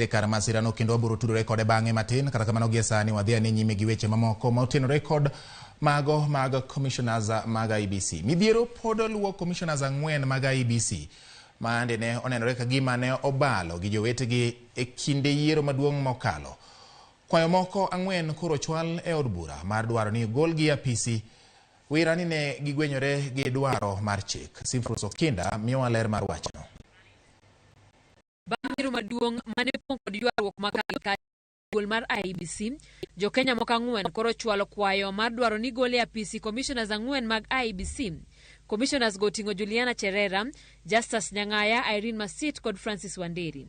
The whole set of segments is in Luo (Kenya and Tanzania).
Kar masirano kendo wabiro tudore kode bang'e matin. Kata kamano, gie sani wadhi ane nyime gi weche mamoko ma otenore kod mago mag commissioners mag IEBC. Midhiero pod luwo commissioners 4 mag IEBC mande ne onenore ka gima ne obalo gi jowetegi e kinde yiero maduong' mokalo. Kwayo moko 4 koro ochwal e od bura mar dwaro ni ogolgi e apisi wira ni ne gigwenyore gi dwaro mar chik. Simfros Okinda miyowa ler mar wachno. Bang' yiero maduong' mane opong' kod ywaruok makal duol mar IEBC, jo-Kenya moko 4 koro chwalo kwayo mar dwaro ni gol e apisi commissioners 4 mag IEBC. Commissioners go oting'o Juliana Cherera, Justus Nyang'aya, Irene Masit kod Francis Wanderi.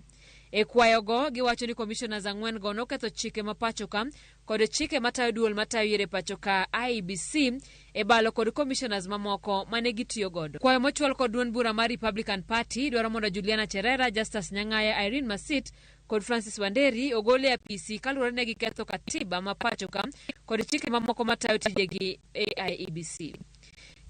E kwayo go giwacho ni commissioners 4 go noketho chike ma pachoka kod chike matayo duol matayo yiero e pachoka IEBC e balo kod commissioners mamoko mane gitiyo godo. Kwayo mochwal kod duond bura mar Republican Party dwaro mondo Juliana Cherera, Justus Nyang'aya, Irene Masit kod Francis Wanderi ogol e apisi kaluwore ne giketho katiba ma pachoka kod chike mamoko matayo tijegi e IEBC.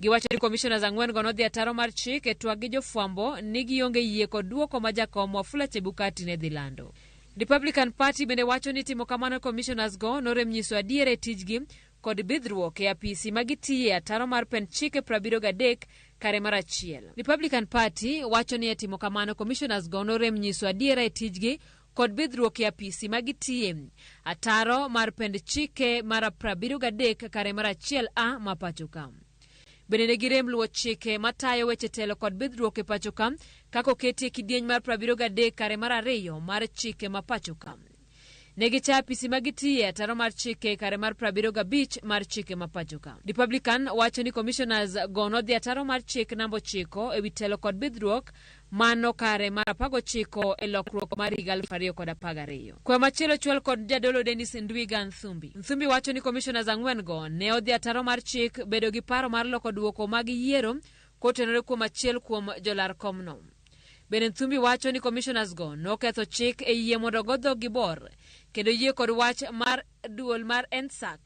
Giwacho ni commissioners 4 go nodhi ataro mar chik e twak gi jofwambo ni gionge yie kod duoko ma jakom Wafula Chebukati ne dhi lando. Republican Party bende wacho ni timo kamano commissioners go norem nyiso adiera e tijgi kod bidhruok e apisi ma gitiye ataro mar pend chike 73 kare mar 1. Republican Party wacho ni e timo kamano commissioners go norem nyiso adiera e tijgi kod bidhruok e apisi ma gitiye ataro mar pend chike mar 73 kare mar 1 A ma pachoka. Bende ne girem luwo chike matayo weche telo kod bidhruok e pachoka kaka oketi e kidieny mar 73 kare mar 2 mar chike ma pachoka. Ne gichayo apisi ma gitiye ataro mar chike kare mar 75 mar chike ma pachoka. Republican wacho ni commissioners go nodhi ataro mar chik namba 9 ewi telo kod bidhruok mano kare mar 19 e lokruok mar higa 2012. Kwayo machielo chwal kod jadolo Dennis Ndwiga Nthumbi. Nthumbi wacho ni commissioners 4 go ne odhi ataro mar chik bedo gi paro mar loko duoko mag yiero kotenore kuom achiel kuom jolar komno. Bende Nthumbi wacho ni commissioners go noketho chik e yie mondo ogo dhog gi bor kendo yie kod wach mar duol mar NSAC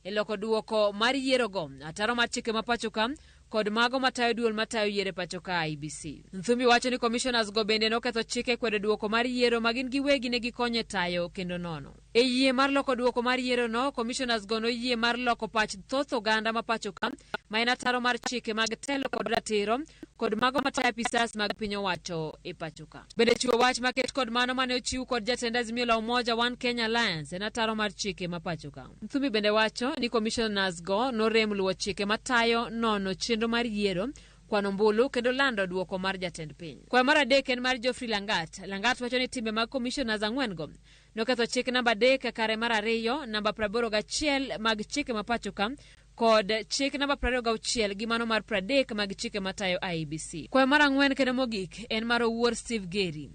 e loko duoko mar yiero go ataro mar chike ma pachoka kod mago matayo duol matayo yiero e pachoka IEBC. Nthumbi wacho ni commissioners go bende noketho chike kwedo duoko mar yiero ma gin giwegi ne gikonyo e tayo kendo nono. E yie mar loko duoko mar yiero no, commissioners go noyie mar loko pach thoth oganda ma pachoka ma en ataro mar chike mag telo kod ratiro kod mago matayo apisas mag piny owacho e pachoka. Bende chiwo wach maket kod mano mane ochiw kod jatend Azimio la Umoja One Kenya Alliance en ataro mar chike ma pachoka. Nthumbi bende wacho ni commissioners go norem luwo chike matayo nono chenro mar yiero, kwano ombulu kendo lando duoko mar jatend piny. Kwayo mar 3 en mar Geoffrey Langat. Langat wacho ni timbe mag commissioners 4 go noketho chik namba 3 kare mar 2, namba 81 mag chike ma pachoka kod chik namba 26 gi mano mar 30 mag chike matayo IEBC. Kwayo mar 4 kendo mogik en mar Owuor Steve Geri.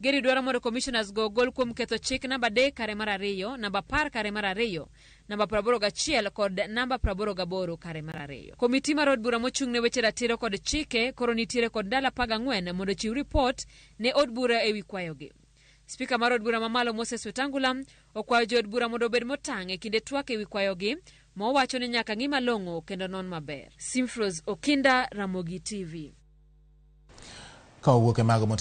Geri dwaro mondo commissioners go ogol kuom ketho chik namba 3 kare mar 2, namba 10 kare mar 2, namba 81 kod namba 88 kare mar 2. Komiti mar od bura mochung' ne weche ratiro kod chike koro nitiere kod ndalo 14 mondo ochiw ripot ne od bura ewi kwayogi. Spika mar od bura mamalo Moses Wetangula okwayo jood bura mondo obed motang' e kinde twak ewi kwayogi ma owacho ni nyaka ng'i malong'o kendo non maber. Simfros Okinda, Ramogi TV. Ka owuok e mago.